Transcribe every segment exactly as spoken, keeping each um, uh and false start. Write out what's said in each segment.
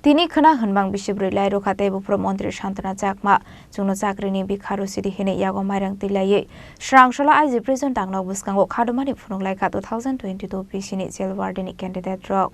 Tini khwna hwnmang bisi bwrwi lai rwkha tei buphuru montri Santana Chakma chwngno chakrini bikha rwsidi hinwi yago mairang twi laiwi Srangsola I G prison tangnok bwskango khadumani phunuk laikha two thousand twenty-two bisini jail warden ni candidate rok.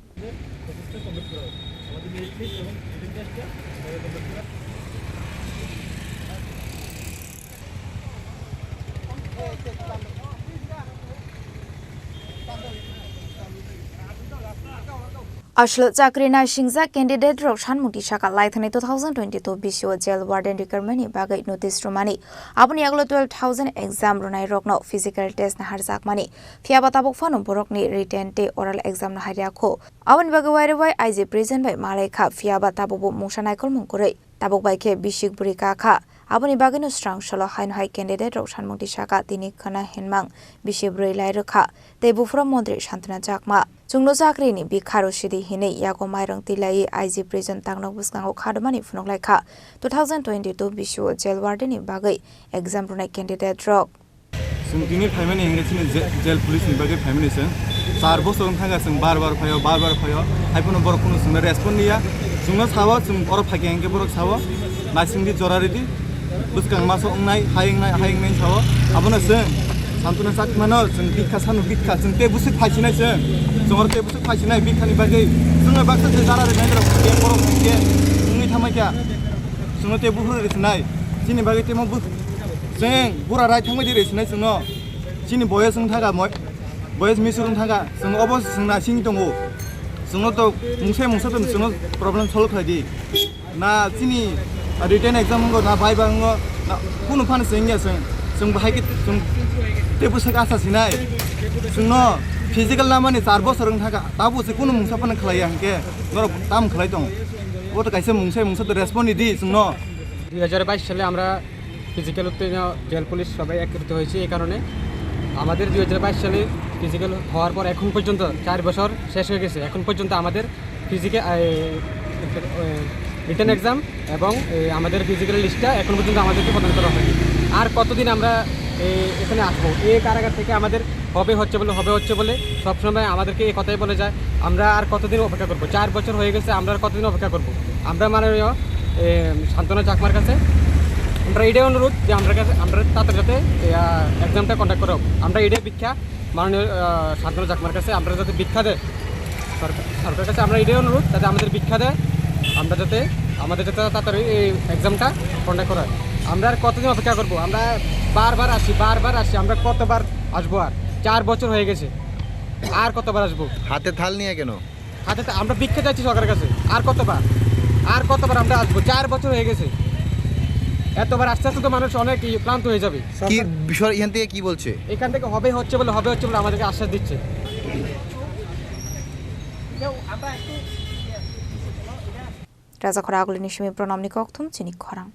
Aswk chakri naisingjak candidate rok sanmung tisaka laithani two thousand twenty-two bisio jail warden recruitment ni bagwi notice rwmani. Aboni yagulo twelve thousand exam rwnairokno physical test naharjakmani. Phiyaba tabuk phano borokni written tei oral exam naharya kho. Aboni bagwi wairwi I G prison bai malai kha, phiyaba tabukbo mungsa naikolmung kwrwi. Tabuk bai khe bisik bwrwi ka kha. Aboni bagwino Srangsola haino hai candidate rok sanmung tisaka tini khwna hwnmang bisi bwrwi lai rwkha tei buphuru montri Santana Chakma chwngno chakrini bikha rwsidi hinwi yago mairang twi laiwi I G prison tangnok bwskango khadumani phunuk laikha two thousand twenty-two bisio jail warden ni bagwi exam rwnai candidate rok. Chwng tini phaimani hwnkhe chini je-, jail police ni bagwi phaimani chwng. Char bosor wng thangkha chwng bar bar phaio, bar bar phaio. Haiphano borok kunu chwngno respond liya. Chwngno sao, chwng oro phaikha hwnkhe borok sao, naisingdi jora ridi. Bwskang maso wngnai, hai wngnai, hai wngnai sao. Abono chwng Santana Chakmano chwng bikha sanu bikha, chwng tei bwswk phaisinai chwng. Chwng oro tei bwswk phaisinai bikhani bagwi. Chwngno baksa se jara rwnai borok, tei borok hwnkhe wngwi thangma kha. Chwngno tei buphuru rwsinai. Chini bagwi tei mo bwswk Chwng bura rai thangbai di rwsinai chwngno. Chini boyes wng thangkha moi-, boyes misur wng thangkha. Chwng obo chwng naising tongo. Chwngno to mungsa mungsa to chwngno problem solve khlai di. Na chini written exam wngo, na viva wngo, na kunu phano chwng ya chwng. Chwng bahai khe chwng tei bwswk asa sinai. Chwngno physical namani char bosor wng thangkha. Tabuk se kunu mungsa phano khlai ya hwnkhe norok tam khlai tongo. Obo to kaisa mungsa mungsa to respond di chwngno. দুই হাজার বাইশ সালে আমরা ফিজিক্যাল উত্তীর্ণ jail police সবাই একত্রিত হয়েছি। এই কারণে আমাদের দুই হাজার বাইশ সালে ফিজিক্যাল হওয়ার পর এখন পর্যন্ত চার বছর শেষ হয়ে গেছে, এখন পর্যন্ত আমাদের ফিজিক্যাল রিটেন এক্সাম এবং এই আমাদের ফিজিক্যাল লিস্টটা এখন পর্যন্ত আমাদেরকে প্রদান করা হয়নি। আর কতদিন আমরা এই এখানে আসবো? এই কারাগার থেকে আমাদের হবে হচ্ছে বলে, হবে হচ্ছে বলে সবসময় আমাদেরকে এই কথাই বলে যায়, আমরা আর কতদিন অপেক্ষা করবো? চার বছর হয়ে গেছে, আমরা আর কতদিন অপেক্ষা করবো? আমরা মাননীয় এ, সান্ত্বনা চাকমার কাছে আমরা এটাই অনুরোধ যে আমরা কাছে, আমরা তাড়াতাড়ি যাতে এক্সামটা কন্ডাক্ট করা হোক। আমরা এটাই ভিক্ষা মাননীয় আহ, সান্ত্বনা চাকমার কাছে আমরা যাতে ভিক্ষা দেয় সরকার, সরকারের কাছে আমরা এটাই অনুরোধ যাতে আমাদের ভিক্ষা দেয়, আমরা যাতে, আমাদের যাতে তাড়াতাড়ি এই এক্সামটা কন্ডাক্ট করা হয়। আমরা আর কতদিন অপেক্ষা করবো? আমরা বারবার আসি, বারবার আসি, আমরা কতবার আসবো? আর চার বছর হয়ে গেছে, আর কতবার আসবো? হাতে থাল নিয়ে কেন? হাতে তো আমরা ভিক্ষা চাচ্ছি সরকারের কাছে, আর কতবার, আর কতবার আমরা আসবো? চার বছর হয়ে গেছে, এতবার আস্তে আস্তে তো মানুষ অনেক ইয়ে, ক্লান্ত হয়ে যাবে। কি বিষয় এখান থেকে কি বলছে? এখান থেকে হবে হচ্ছে বলে, হবে হচ্ছে বলে আমাদেরকে আশ্বাস দিচ্ছে। Rajakhor Agulini simi Pranamni kokthum chini khorang.